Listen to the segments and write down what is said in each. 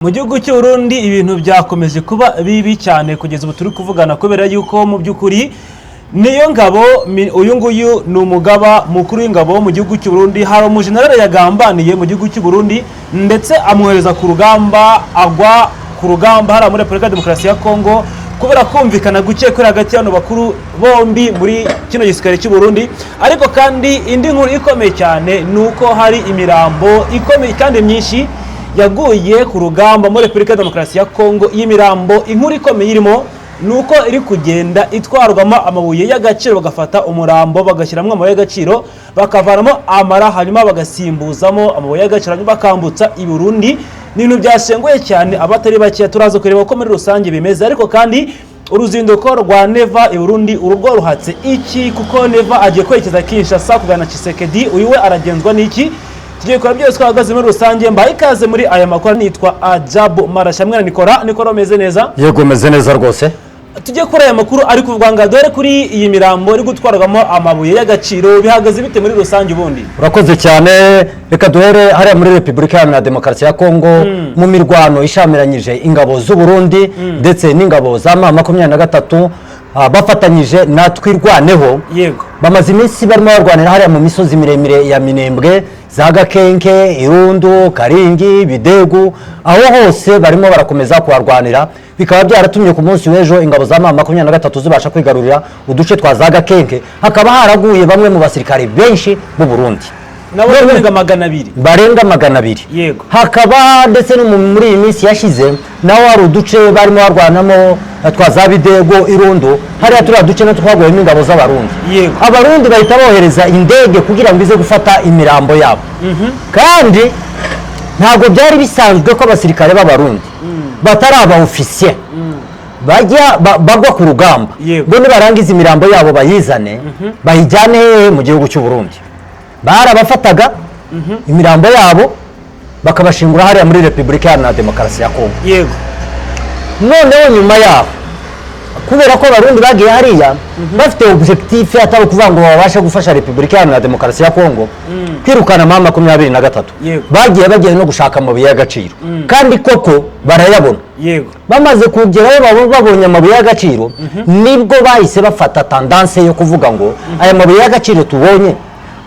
Mu gihugu cy'u Burundi ibintu byakomeje kuba bibi cyane kugeza ubu turi kuvugana, kubera yuko mu by'ukuri niyo ngabo uyu nguyu ni umugaba mukuru w'ingabo mu gihugu cy'u Burundi. Hari umujenerali yagambaniye mu gihugu cy'u Burundi, ndetse amwohereza ku rugamba, agwa ku rugamba hariya muri Repubulika ya Demokarasi ya Kongo, kubera kumvikana guke kuri hagati y'abano bakuru bombi muri kino gisirikare cy'u Burundi. Ariko kandi indi nkuru ikomeye cyane ni uko hari imirambo ikomeye kandi myinshi yaguye ku rugamba muri Repubulika ya Demokarasi ya Kongo. Iyi mirambo, inkuru ikomeye irimo ni uko iri kugenda itwarwamo amabuye y'agaciro, bagafata umurambo bagashyiramo amabuye y'agaciro, bakavanamo amara, hanyuma bagasimbuzamo amabuye y'agaciro, hanyuma bakambutsa i Burundi. Ni ibintu byashenguye cyane abatari bakeya. Turaza kureba uko muri rusange bimeze. Ariko kandi uruzinduko rwa Neva i Burundi urugo ruhatse iki? Kuko Neva agiye kwerekeza Kinshasa kuganira na Tshisekedi, uyu we aragenzwa n'iki? Tugiye kureba byose twahagaze muri rusange. Mbaye ikaze muri aya makuru, nitwa Ajabu Marasha mwana Nikora. Nikora, umeze neza? Yego, meze neza rwose. Tujye kuri aya makuru ari kuvugwa ngo dore kuri iyi mirambo iri gutwarwamo amabuye y'agaciro, bihagaze bite muri rusange ubundi? Urakoze cyane. Reka duhere hariya muri Repubulika Iharanira Demokarasi ya Kongo, mu mirwano ishamiranyije ingabo z'u Burundi ndetse n'ingabo za M23 bafatanyije na Twirwaneho. Bamaze iminsi barimo barwanira hariya mu misozi miremire ya Minembwe, za Gakenke, Irundu, Karingi, Bidegu, aho hose barimo barakomeza kuharwanira. Bikaba byaratumye ku munsi w'ejo ingabo za M23 zibasha kwigarurira uduce twa za Gakenke, hakaba haraguye bamwe mu basirikare benshi b'u Burundi. Nabo barenga 200. Barenga 200. Hakaba ndetse no muri iyi minsi yashize naho hari uduce barimo barwanamo twa za Bidego, Irundu, hariya turiya duce natwo twaguyemo ingabo z'Abarundi. Abarundi bahita bohereza indege kugira ngo ize gufata imirambo yabo. Kandi ntabwo byari bisanzwe ko abasirikare b'Abarundi batari aba ofisiye bajya bagwa ku rugamba ngo nibarangiza imirambo yabo bayizane, bayijyane hehe? Mu gihugu cy'u Burundi. Barabafataga imirambo yabo bakabashingura hariya muri Repubulika Iharanira Demokarasi ya Kongo. Noneho nyuma yaho, kubera ko Abarundi bagiye hariya bafite objectif atari ukuvuga ngo babashe gufasha Repubulika Iharanira Demokarasi ya Kongo kwirukana M23, bagiye bagiye no gushaka amabuye y'agaciro, kandi koko barayabona. Bamaze kugerayo, baba babonye amabuye y'agaciro, nibwo bahise bafata tendance yo kuvuga ngo aya mabuye y'agaciro tubonye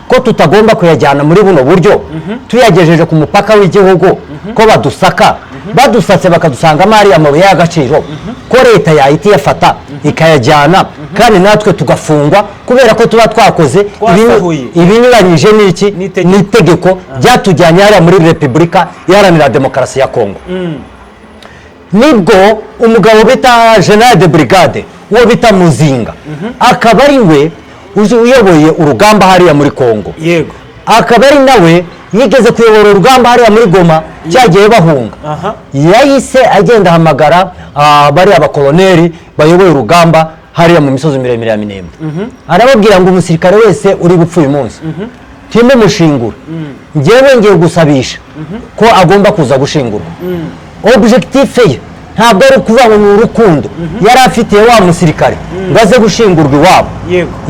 ko tutagomba kuyajyana muri buno buryo, tuyagejeje ku mupaka w'igihugu ko badusaka, badusatse bakadusangamo ariya mabuye y'agaciro, ko leta yahita iyafata ikayajyana, kandi natwe tugafungwa kubera ko tuba twakoze Twasahuye. ibinyuranyije n'iki? N'itegeko. N'itegeko ryatujyanye hariya muri Repubulika Iharanira Demokarasi ya Kongo. Nibwo umugabo bita General de Brigade, uwo bita Muzinga, akaba ari we uzi uyoboye urugamba hariya muri Kongo, akaba ari nawe yigeze kuyobora urugamba hariya muri Goma cyagiye bahunga, yahise agenda ahamagara bariya bakoloneli bayoboye urugamba hariya mu misozi miremire ya Minembwe, arababwira ngo umusirikare wese uri bupfe uyu munsi ntimumushingure, njyewe ngiye gusabisha ko agomba kuza gushingurwa. Objectif ye ntabwo ari ukuvuga ngo ni urukundo yari afitiye wa musirikare ngo aze gushingurwa iwabo.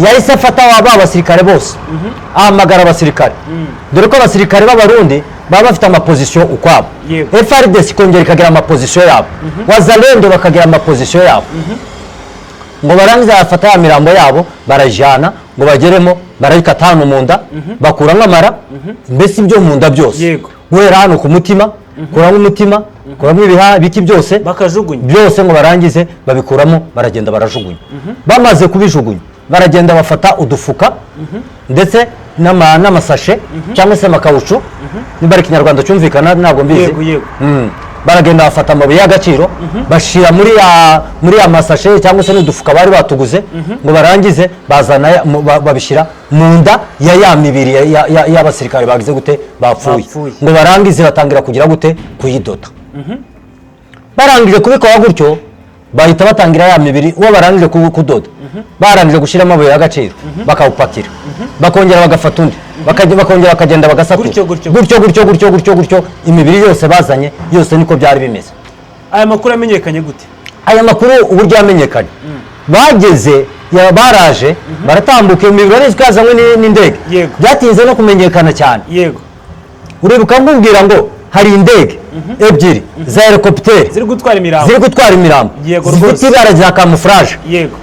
Yahise afata wa ba basirikare bose, ahamagara abasirikare, dore ko abasirikare b'Abarundi baba bafite amapozisiyo ukwabo, FARDC ikongera ikagira amapozisiyo yabo, Wazalendo bakagira amapozisiyo yabo, ngo barangize bafata ya mirambo yabo barajyana, ngo bageremo barayikata hano mu nda, bakuramo amara, mbese ibyo mu nda byose, guhera hano ku mutima, kuramo umutima, kuramo ibihaha, ibiki byose, bakajugunya. Byose ngo barangize babikuramo, baragenda barajugunya. Bamaze kubijugunya, baragenda bafata udufuka ndetse n'amasashe cyangwa se amakawucu, niba ari Ikinyarwanda cyumvikana ntabwo mbizi. Yego, yego. Baragenda bafata amabuye y'agaciro, bashyira muri ya masashe cyangwa se n'udufuka bari batuguze, ngo barangize bazana babishyira mu nda ya mibiri y'abasirikare bagize gute? Bapfuye. Bapfuye. Ngo barangize batangira kugira gute? Kuyidoda. Barangije kubikora gutyo, bahita batangira ya mibiri, uwo barangije kudoda, barangije gushyiramo amabuye y'agaciro, bakawupakira, bakongera bagafata undi, bakongera bakagenda bagasatura. Gutyo, gutyo. Gutyo gutyo gutyo gutyo gutyo, imibiri yose bazanye yose niko byari bimeze. Aya makuru yamenyekanye gute? Aya makuru uburyo yamenyekanye, bageze baraje baratambuka, iyo mibiri urabizi ko yazanywe n'indege. Byatinze no kumenyekana cyane. Uribuka nkubwira ngo Hari indege ebyiri za helicopter ziri gutwara imirambo. Ziri gutwara imirambo, zifite ibara rya camouflage,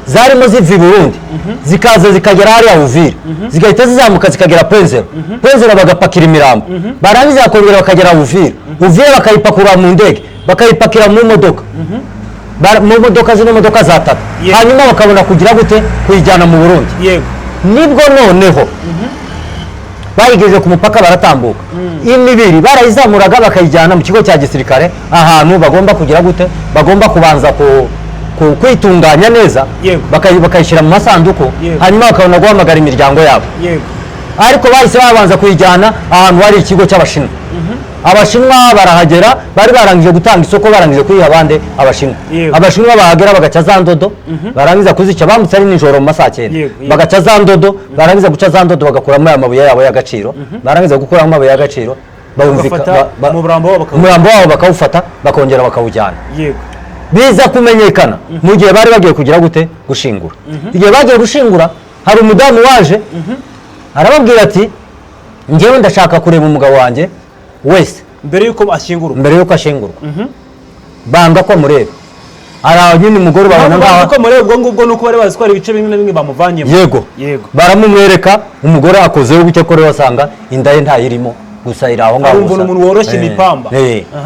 zarimo ziva i Burundi, zikaza zikagera hariya Uvira, zigahita zizamuka zikagera Point Zéro. Point Zéro bagapakira imirambo, barangiza bakongera bakagera Uvira. Uvira bakayipakura mu ndege, bakayipakira mu modoka, mu modoka, zino modoka za tatu, hanyuma bakabona kugira gute? Kuyijyana mu Burundi. Nibwo noneho bayigejeje ku mupaka, baratambuka, imibiri barayizamuraga bakayijyana mu kigo cya gisirikare, ahantu bagomba kugira gute? Bagomba kubanza kwitunganya neza, bakayishyira mu masanduku, hanyuma bakabona guhamagara imiryango yabo. Ariko bahise babanza kuyijyana ahantu hari ikigo cy'Abashinwa. Abashinwa barahagera, bari barangije gutanga isoko, barangije kuyiha abandi, Abashinwa. Abashinwa bahagera bagaca za ndodo, barangiza kuzica, bambutse ari nijoro mu masaa 9, bagaca za ndodo, barangiza guca za ndodo bagakuramo aya mabuye yabo y'agaciro, barangiza gukuramo amabuye y'agaciro bawumvika Bagafata umurambo wabo umurambo wabo bakawufata, bakongera bakawujyana. Biza kumenyekana mu gihe bari bagiye kugira gute? Gushingura. Igihe bagiye gushingura, hari umudamu waje arababwira ati: "Njyewe ndashaka kureba umugabo wanjye wese mbere y'uko ashyingurwa." Mbere y'uko ashingurwa. Banga ko amureba. Hari nyine umugore babona nkaho Ko mureba ubwo ngubwo nuko bari bazi ko hari ibice bimwe na bimwe bamuvanyemo. Yego. Baramumwereka, umugore akozeho gutya, ko rero basanga inda ye ntayirimo, gusa iri aho ngaho Arumva gusa. ni umuntu woroshye imipamba.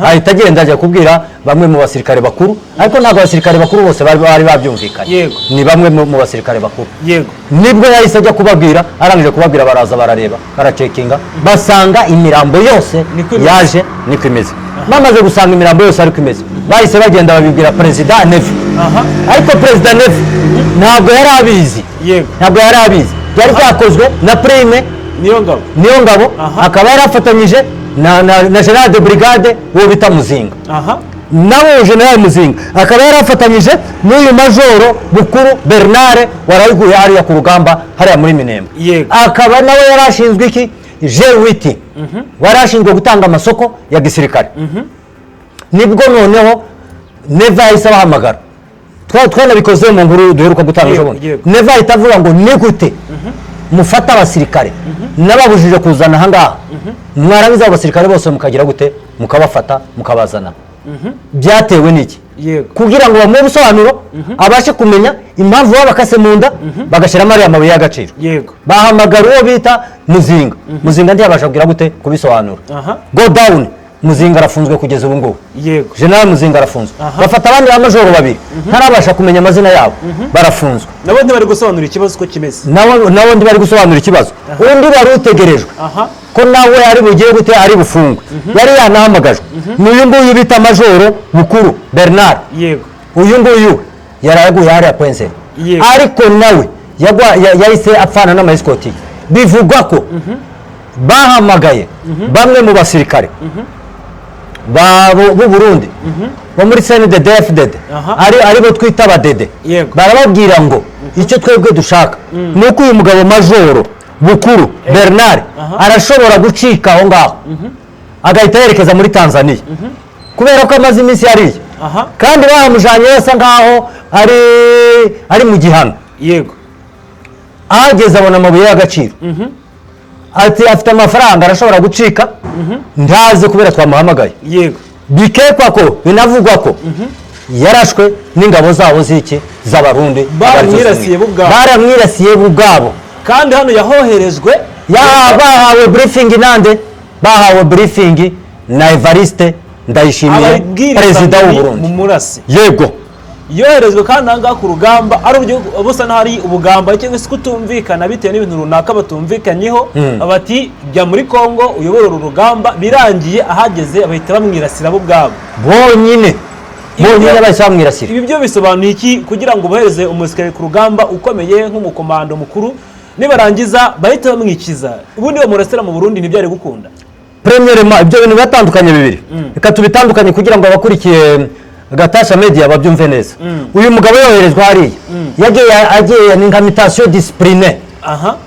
Ahita agenda ajya kubwira bamwe mu basirikare bakuru, ariko ntabwo abasirikare bakuru bose bari babyumvikanye. Ni bamwe mu basirikare bakuru. Nibwo yahise ajya kubabwira, arangije kubabwira baraza barareba, baracekinga, basanga imirambo yose Niko imeze. yaje niko imeze. Bamaze gusanga imirambo yose ariko imeze, bahise bagenda babibwira Perezida Neva. Ariko Perezida Neva ntabwo yari abizi. Ntabwo yari abizi, byari byakozwe na Prime Niyo ngabo. Niyo ngabo. Akaba yarafatanyije na general de brigade uwo bita Muzinga. Nawe General Muzinga akaba yarafatanyije n'uyu Majoro Bukuru Bernard warayiguye hariya ku rugamba, hariya muri Minembwe. Akaba nawe yari ashinzwe iki? G8, wari ashinzwe gutanga amasoko ya gisirikare. Nibwo noneho Neva yahise abahamagara. Twanabikoze mu nkuru duheruka gutanga ejo bundi. Neva ahita avuga ngo: "Ni gute mufata abasirikare nababujije kuzana ahangaha, mwarangiza abo basirikare bose mukagira gute? Mukabafata mukabazana? Byatewe n'iki?" Kugira ngo bamuhe ubusobanuro, abashe kumenya impamvu babakase mu nda bagashyiramo ariya mabuye y'agaciro. Bahamagara uwo bita Muzinga. Muzinga ntiyabasha kugira gute? Kubisobanura. Go down. Muzinga arafunzwe kugeza ubu ngubu. General Muzinga arafunzwe. Bafata abandi ba majoro babiri ntarabasha kumenya amazina yabo, barafunzwe. Nabo ntibari gusobanura ikibazo uko kimeze. Nabo ntibari gusobanura ikibazo. Undi wari utegerejwe ko nawe ari bugire gute? Ari bufungwe, yari yanahamagajwe, ni uyu nguyu bita Majoro Bukuru Bernard. Uyu nguyu yaraguye hariya Point Zéro. Ariko nawe yahise apfana n'ama escort ye. Bivugwa ko bahamagaye bamwe mu basirikare b'u Burundi bo muri CNDD FDD, aribo twita abadede, barababwira ngo: "Icyo twebwe dushaka ni uko uyu mugabo Majoro Bukuru Bernard arashobora gucika aho ngaho agahita yerekeza muri Tanzania, kubera ko amaze iminsi hariya." Kandi bahamujanye asa nkaho ari mu gihano. Ahageze abona amabuye y'agaciro, ati: "Afite amafaranga, arashobora gucika ntaze kubera twamuhamagaye." Bikekwa ko, binavugwa ko yarashwe n'ingabo zabo z'iki? Z'Abarundi. Baramwirasiye bo ubwabo. Baramwirasiye bo ubwabo. Kandi hano yahoherejwe. Bahawe briefing nande? Bahawe briefing na Evariste Ndayishimiye, Ababwiriza perezida w'u muri Burundi. Mu murasi. Yego. Yoherejwe kandi aha ngaha ku rugamba ari uburyo busa n'aho ari ubugamba cyangwa se kutumvikana bitewe n'ibintu runaka batumvikanyeho, bati: "Jya muri Kongo uyobore uru rugamba." Birangiye ahageze bahita bamwirasira bo ubwabo. Bonyine bonyine bahise bamwirasira. Ibi byo bisobanuye iki kugira ngo bohereze umusirikare ku rugamba ukomeye nk'umukomando mukuru, nibarangiza bahita bamwikiza? Ubundi bamurasira mu Burundi ntibyari gukunda. Premièrement, ibyo bintu biratandukanye bibiri. Reka tubitandukanye kugira ngo abakurikiye Gatasha Media babyumve neza. Uyu mugabo yoherezwa hariya, yagiye agiye ni nka mutation discipline.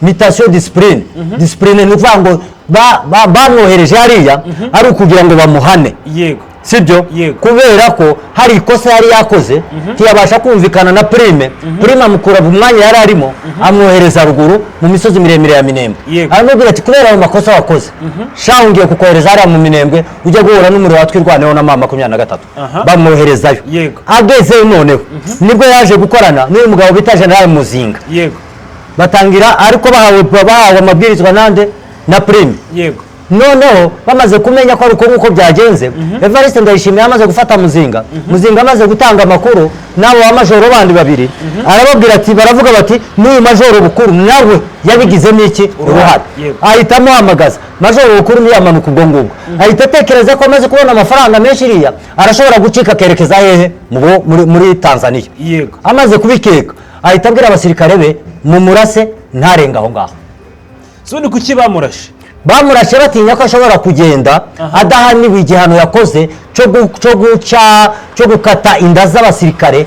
Mutation discipline, ni ukuvuga ngo bamwohereje hariya ari ukugira ngo bamuhane. Sibyo? Yego. Kubera ko hari ikosa yari yakoze, ntiyabasha kumvikana na Prime. Prime amukura mu mwanya yari arimo, amwohereza ruguru mu misozi miremire ya Minembwe. Aramubwira ati: "Kubera ayo makosa wakoze, shahu, ngiye kukohereza hariya mu Minembwe, ujya guhura n'umuriro wa Twirwaneho na M23." Bamwoherezayo. Agezeyo noneho nibwo yaje gukorana n'uyu mugabo bita General Muzinga. Batangira, ariko bahawe amabwirizwa nande? Na Prime. Noneho bamaze kumenya ko ari uko nguko byagenze, Evariste Ndayishimiye amaze gufata Muzinga, Muzinga amaze gutanga amakuru n'abo bamajoro bandi babiri, arababwira ati, baravuga bati: "N'uyu majoro Bukuru nawe yabigizemo iki? Uruhare." Ahita amuhamagaza. Majoro Bukuru ntiyamanuka ubwo ngubwo, ahita atekereza ko amaze kubona amafaranga menshi iriya, arashobora gucika akerekeza hehe? Muri Tanzania. Amaze kubikeka, ahita abwira abasirikare be: "Mumurase ntarenga aho ngaho." Si ubundi kuki bamurashe? Bamurashe batinya ko ashobora kugenda adahaniwe igihano yakoze cyo guca, cyo gukata inda z'abasirikare,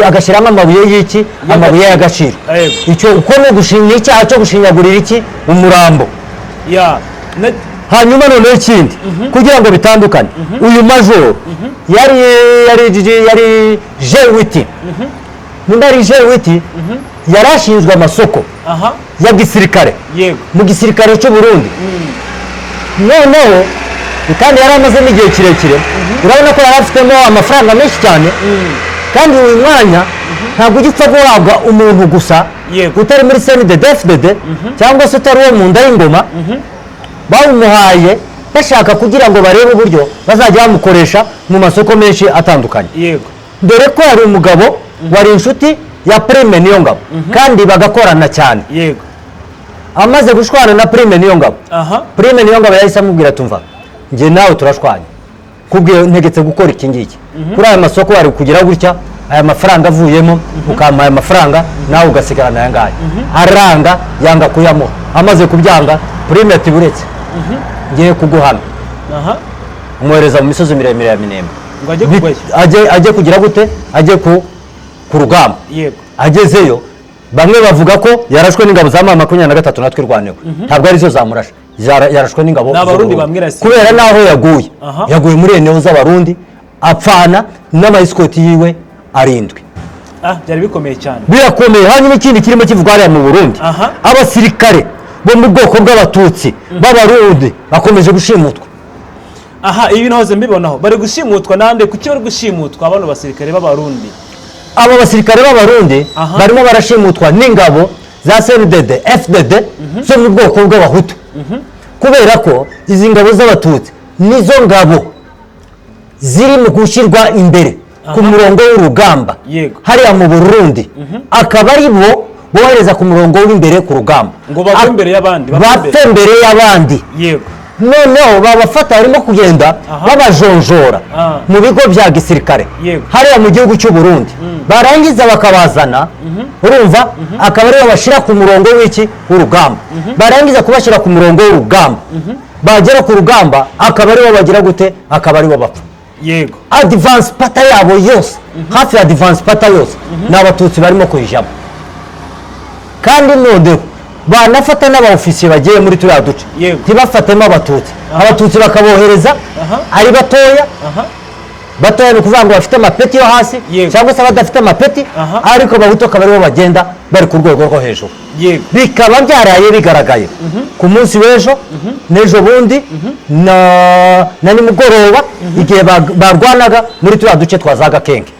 agashyiramo amabuye y'iki? Amabuye y'agaciro. Icyo uko ni ugushinya icyaha cyo gushinyagurira iki? Umurambo. Ya Hanyuma noneho ikindi, kugira ngo bitandukane, uyu majoro yari G8, nimba ari G8, yari ashinzwe amasoko ya gisirikare mu gisirikare cy'u Burundi. Noneho kandi yari amazemo igihe kirekire, urabona ko yari afitemo amafaranga menshi cyane. Kandi uyu mwanya ntabwo ujya upfa guhabwa umuntu gusa utari muri CNDD-FDD cyangwa se utari uwo mu nda y'ingoma. Bawumuhaye bashaka kugira ngo barebe uburyo bazajya bamukoresha mu masoko menshi atandukanye, dore ko hari umugabo wari inshuti ya Prime Niyongabo kandi bagakorana cyane. Amaze gushwana na Prime Niyongabo, Prime Niyongabo yahise amubwira: "Tumva, njye nawe turashwanye, kubwiye ntegetse gukora iki ngiki kuri aya masoko, wari kugira gutya, aya mafaranga avuyemo ukampa aya mafaranga, nawe ugasigarana aya ngaya." Aranga, yanga kuyamuha. Amaze kubyanga, Prime ati: "Buretse ngiye kuguhana." Umwohereza mu misozi miremire ya Minembwe. Ngo ajye kugwayo. Ajye kugira gute? Ajye ku rugamba. Agezeyo, bamwe bavuga ko yarashwe n'ingabo za M23 natwe Twirwaneho. Ntabwo arizo zamurashe, yarashwe n'ingabo Ni Abarundi z'Uburundi. bamwirasiye. Kubera n'aho yaguye, yaguye muri eneo z'Abarundi, apfana n'amayisikoti yiwe arindwi. Ah, byari bikomeye cyane. Birakomeye. Hanyuma ikindi kirimo kivugwa hariya mu Burundi, abasirikare bo mu bwoko bw'Abatutsi b'Abarundi bakomeje gushimutwa. Aha, ibi nahoze mbibonaho, bari gushimutwa nande? Kuki bari gushimutwa bano basirikare b'Abarundi? Abo basirikare b'Abarundi barimo barashimutwa n'ingabo za CNDD FDD zo mu bwoko bw'Abahutu, kubera ko izi ngabo z'Abatutsi nizo ngabo ziri mu gushyirwa imbere ku murongo w'urugamba hariya mu Burundi, akaba ari bo bohereza ku murongo w'imbere ku rugamba. Ngo bagwe imbere y'abandi, bapfe imbere. Bapfe mbere y'abandi. Noneho babafata barimo kugenda babajonjora mu bigo bya gisirikare hariya mu gihugu cy'u Burundi, barangiza bakabazana, urumva, akaba aribo bashyira ku murongo w'iki? W'urugamba. Barangiza kubashyira ku murongo w'urugamba, bagera ku rugamba akaba aribo bagira gute? Akaba aribo bapfa. Advance party yabo yose, hafi ya advance party yose, ni Abatutsi barimo kuyijamo. Kandi noneho banafata n'abaofisiye bagiye muri turiya duce, ntibafatemo Abatutsi. Abatutsi bakabohereza ari batoya. Batoya ni ukuvuga ngo bafite amapeti yo hasi cyangwa se abadafite amapeti, ariko Abahutu akaba aribo bagenda bari ku rwego rwo hejuru. Bikaba byaraye bigaragaye ku munsi w'ejo n'ejo bundi na nimugoroba, igihe barwanaga muri turiya duce twa za Gakenke,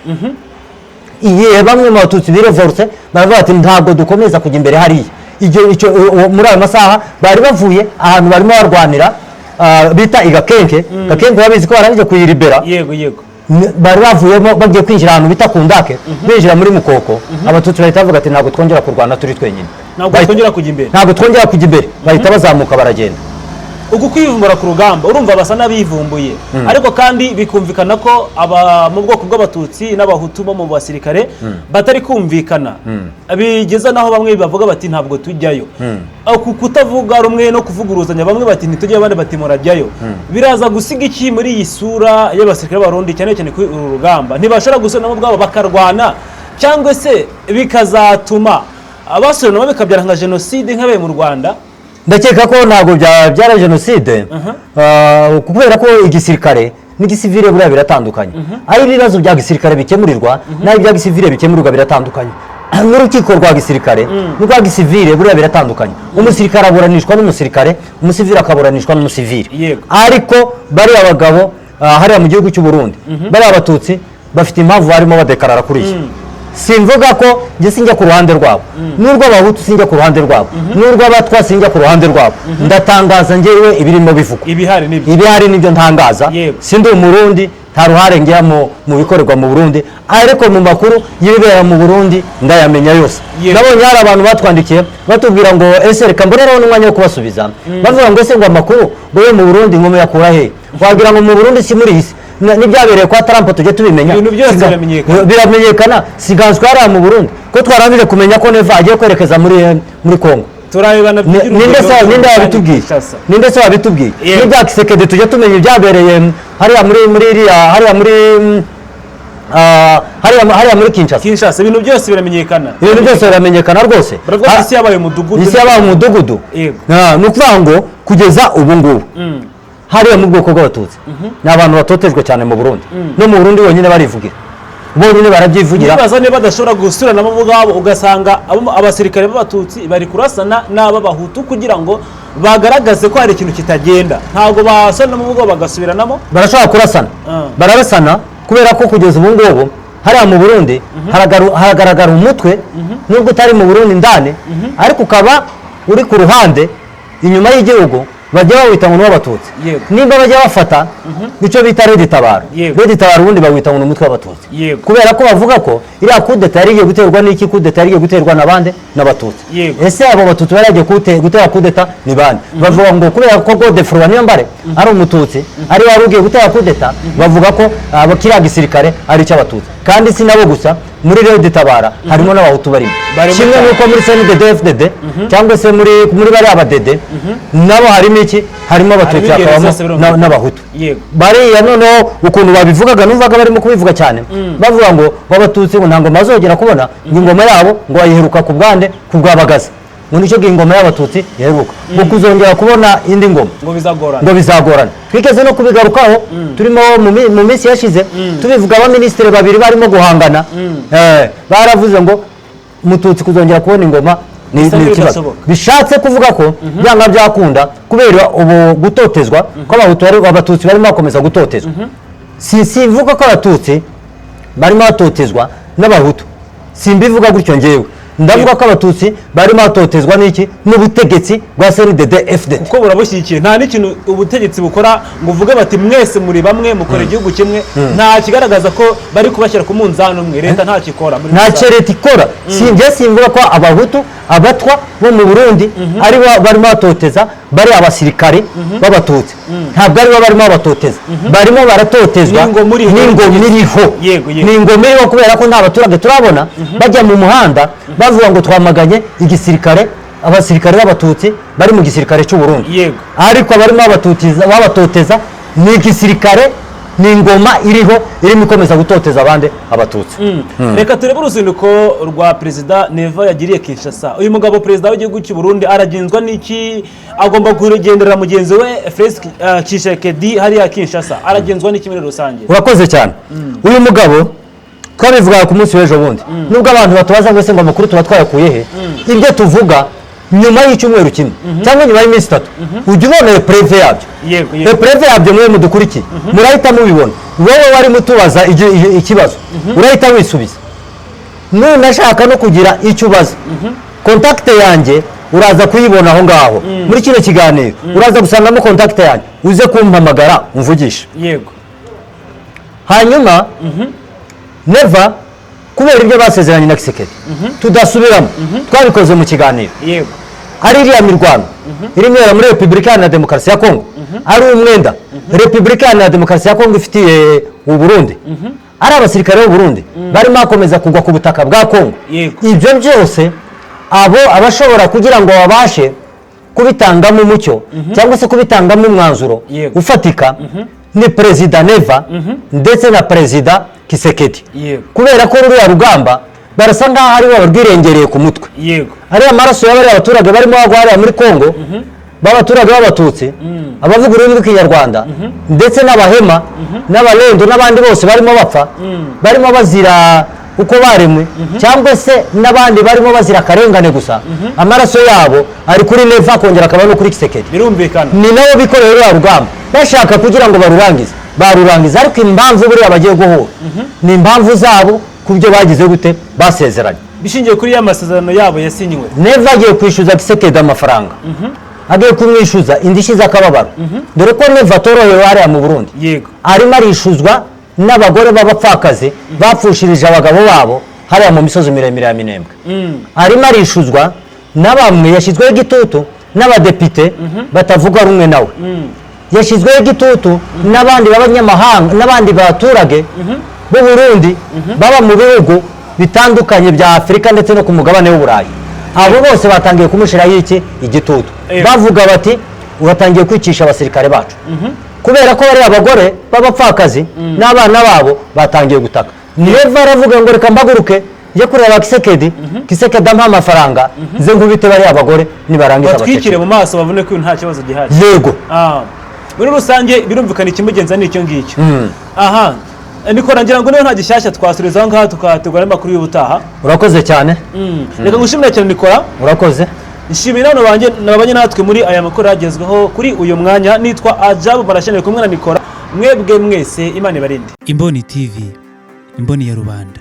igihe bamwe mu Batutsi birevorutse, baravuga bati: "Ntabwo dukomeza kujya imbere hariya." Igihe icyo muri ayo masaha bari bavuye ahantu barimo barwanira, bita i Gakenke. Gakenke babizi ko barangije kuyiribera. yego yego Bari bavuyemo bagiye kwinjira ahantu bita ku Ndake, binjira muri Mukoko, Abatutsi bahita bavuga ati: "Ntabwo twongera kurwana turi twenyine." Ntabwo twongera kujya imbere. Ntabwo twongera kujya imbere. Bahita bazamuka baragenda. Uku kwivumbura ku rugamba, urumva basa n'abivumbuye, ariko kandi bikumvikana ko aba mu bwoko bw'Abatutsi n'Abahutu bo mu basirikare batari kumvikana, bigeza naho bamwe bavuga bati: "Ntabwo tujyayo." Uku kutavuga rumwe no kuvuguruzanya, bamwe bati: "Ntitujyayo," abandi bati: "Murajyayo," biraza gusiga iki muri iyi sura y'abasirikare b'Abarundi, cyane cyane kuri uru rugamba? Ntibashobora gusubiramo ubwabo bakarwana, cyangwa se bikazatuma abasubiranamo bikabyara nka jenoside nk'abaye mu Rwanda? Ndakeka ko ntabwo byara jenoside, kubera ko igisirikare n'igisivile buriya biratandukanye. Aho ibibazo bya gisirikare bikemurirwa n'aho ibya gisivile bikemurirwa biratandukanye. N'urukiko rwa gisirikare n'urwa gisivile buriya biratandukanye. Umusirikare aburanishwa n'umusirikare, umusivile akaburanishwa n'umusivile. Ariko bariya bagabo hariya mu gihugu cy'u Burundi, bariya Abatutsi bafite impamvu barimo badekarara kuri iyi. Simvuga ko njye sinjya ku ruhande rwabo, n'urw'Abahutu sinjya ku ruhande rwabo, n'urw'Abatwa sinjya ku ruhande rwabo. Ndatangaza njyewe ibirimo bivugwa. Ibihari nibyo. Ibihari nibyo ntangaza. Sindi Umurundi, nta ruhare ngira mu bikorerwa mu Burundi, ariko mu makuru y'ibibera mu Burundi ndayamenya yose. Nabonye hari abantu batwandikiye batubwira ngo ese, reka mbonereho n'umwanya wo kubasubiza, bavuga ngo ese ngo amakuru ngo yo mu Burundi ngo muyakura he? Wagira ngo mu Burundi si muri iyi si. N'ibyabereye kwa Trump tujye tubimenya. Ibintu byose biramenyekana. Biramenyekana. Siganzwe hariya mu Burundi ko twarangije kumenya ko Neva agiye kwerekeza muri Congo. Turabibana. Ninde se, ninde wabitubwiye? Ninde se wabitubwiye? N'ibya Kisekedi tujya tumenya ibyabereye hariya muri iriya hariya muri hariya muri Kinshasa. Kinshasa, ibintu byose biramenyekana. Ibintu byose biramenyekana rwose. Baravuga ko isi yabaye umudugudu. Isi yabaye umudugudu. Ni ukuvuga ngo kugeza ubu ngubu hariya mu bwoko bw'Abatutsi ni abantu batotejwe cyane mu Burundi. No mu Burundi bonyine barivugira, bonyine barabyivugira. Nibaza niba badashobora gusubiranamo ubwabo, ugasanga abasirikare b'Abatutsi bari kurasana n'ab'Abahutu kugira ngo bagaragaze ko hari ikintu kitagenda. Ntabwo basubiranamo ubwabo bagasubiranamo? Barashobora kurasana. Bararasana kubera ko kugeza ubu ngubu hariya mu Burundi haragaragara umutwe, nubwo utari mu Burundi ndani ariko ukaba uri ku ruhande inyuma y'igihugu, bajya bawita ngo ni uw'Abatutsi. Nimba bajya bafata icyo bita RED Tabara, RED Tabara ubundi bawita ngo ni umutwe w'Abatutsi, kubera ko bavuga ko iriya kudeta yari igiye guterwa n'iki? Kudeta yari igiye guterwa na bande? N'Abatutsi. Ese abo Batutsi bari bagiye gutera kudeta ni bande? Bavuga ngo kubera ko Godefroid Niyombare ari Umututsi, ari wari ugiye gutera kudeta, bavuga ko kiriya gisirikare ari icy'Abatutsi. Kandi si nabo gusa, muri RED Tabara harimo n'Abahutu barimo. Barimo kimwe cyane. n'uko muri CNDD-FDD cyangwa se muri bariya Badede nabo harimo iki? Harimo Abatutsi, Harimo ingeri hakabamo zose, birumvikana. n'Abahutu. Bariya noneho ukuntu babivugaga, numvaga barimo kubivuga cyane bavuga ngo Abatutsi ngo nta ngoma bazongera kubona, ngo ingoma yabo ngo bayiheruka ku bwande, ku bwabagaza, ngo nicyo gihe ingoma y'Abatutsi iheruka, ngo kuzongera kubona indi ngoma ngo bizagorana. Ngo bizagorana. Twigeze no kubigarukaho turimo mu minsi yashize tubivuga, abaminisitiri babiri barimo guhangana, baravuze ngo Mututsi kuzongera kubona ingoma Bisa ni ikibazo. n'ibidashoboka. Bishatse kuvuga ko byanga byakunda, kubera ubu gutotezwa ko Abahutu Abatutsi barimo bakomeza gutotezwa. Si simvuga ko Abatutsi barimo batotezwa n'Abahutu, simbivuga gutyo. Ngewe ndavuga ko Abatutsi barimo batotezwa n'iki? N'ubutegetsi bwa CNDD FDD. Kuko burabushyigikiye. Nta n'ikintu ubutegetsi bukora ngo uvuge bati mwese muri bamwe, mukora igihugu kimwe. Nta kigaragaza ko bari kubashyira ku munzani umwe. Leta ntacyo ikora muri Ntacyo rusange. leta ikora. Sinjye simvuga ko Abahutu, Abatwa bo mu Burundi ari bo barimo batoteza bari abasirikare b'Abatutsi. Ntabwo ari bo barimo babatoteza, barimo baratotezwa N'ingoma iriho. n'ingoma iriho. Yego, yego. Ni ingoma iriho, kubera ko nta baturage turabona bajya mu muhanda bavuga ngo twamaganye igisirikare, abasirikare b'Abatutsi bari mu gisirikare cy'u Burundi. Ariko abarimo babatoteza ni igisirikare, ni ingoma iriho irimo ikomeza gutoteza abandi Abatutsi. Reka turebe uruzinduko rwa Perezida Neva yagiriye Kinshasa. Uyu mugabo perezida w'igihugu cy'u Burundi aragenzwa n'iki? Agomba kugenderera mugenzi we Felix Tshisekedi hariya Kinshasa, aragenzwa n'iki muri rusange? Urakoze cyane. Uyu mugabo twabivugaga ku munsi w'ejo bundi, nubwo abantu batubaza ngo ese ngo amakuru tuba twayakuye he, ibyo tuvuga nyuma y'icyumweru kimwe cyangwa nyuma y'iminsi 3 ujya ubona preuve yabyo. yego yego Preuve yabyo mwe mudukurikiye murahita mubibona. Wowe warimo utubaza ikibazo urahita wisubiza. Nunashaka no kugira icyo ubaza, contact yanjye uraza kuyibona aho ngaho muri kino kiganiro, uraza gusangamo contact yanjye, uze kumpamagara umvugishe. Hanyuma Neva, kubera ibyo basezeranye na Kisekedi tudasubiramo, twabikoze mu kiganiro, ari iriya mirwano irimo ibera muri Repubulika Iharanira Demokarasi ya Kongo, ari umwenda Repubulika Iharanira Demokarasi ya Kongo ifitiye u Burundi, ari abasirikare b'u Burundi barimo bakomeza kugwa ku butaka bwa Kongo, ibyo byose abo abashobora kugira ngo babashe kubitangamo umucyo cyangwa se kubitangamo umwanzuro ufatika ni Perezida Neva ndetse na Perezida Kisekedi, kubera ko ruriya rugamba barasa nkaho ari bo barwirengereye ku mutwe. Ariya maraso y'abariya abaturage barimo bagwa hariya muri Kongo. b'abaturage b'Abatutsi, abavuga ururimi rw'Ikinyarwanda, ndetse n'Abahema n'Abarendo n'abandi bose barimo bapfa, barimo bazira uko baremwe, cyangwa se n'abandi barimo bazira akarengane gusa, amaraso yabo ari kuri Neva, akongera akaba no kuri Tshisekedi. Birumvikana. Ni nabo bikoreye ruriya rugamba, bashaka kugira ngo barurangize, barurangiza. Ariko impamvu buriya bagiye guhura ni impamvu zabo ku byo bagize gute, basezeranye. Bishingiye kuri ya masezerano yabo yasinywe. Neva agiye kwishyuza Tshisekedi amafaranga, agiye kumwishyuza indishyi z'akababaro, dore ko Neva atorohewe hariya mu Burundi. Arimo arishuzwa n'abagore b'abapfakazi bapfushirije abagabo babo hariya mu misozi miremire ya Minembwe. Arimo arishuzwa na bamwe, yashyizweho igitutu n'abadepite batavuga rumwe nawe, yashyizweho igitutu n'abandi b'abanyamahanga n'abandi baturage b'u Burundi baba mu bihugu bitandukanye bya Afurika ndetse no ku mugabane w'Uburayi. Abo bose batangiye kumushyiraho iki igitutu, bavuga bati: "Uratangiye kwicisha abasirikare bacu," kubera ko bariya abagore b'abapfakazi n'abana babo batangiye gutaka. Neva aravuga ngo: "Reka mbaguruke njye kureba Tshisekedi, Tshisekedi ampa amafaranga, nze nkubite bariya abagore, nibarangiza batwikire baceceke." Mu maso babone ko nta kibazo gihari. Yego. Muri rusange birumvikana, ikimugenza ni icyo ngicyo. Aha Nikora, ngira ngo niba nta gishyashya twasubiza aho ngaho, tukategura n'amakuru y'ubutaha. Urakoze cyane. Reka ngushimire cyane, Nikora. Urakoze. Nshimiye nano banjye nabanye natwe muri aya makuru yagezweho kuri uyu mwanya. Nitwa Ajabu Barasheneye, kumwe na Nikora. Mwebwe mwese, Imana ibarinde. Imboni TV, imboni ya rubanda.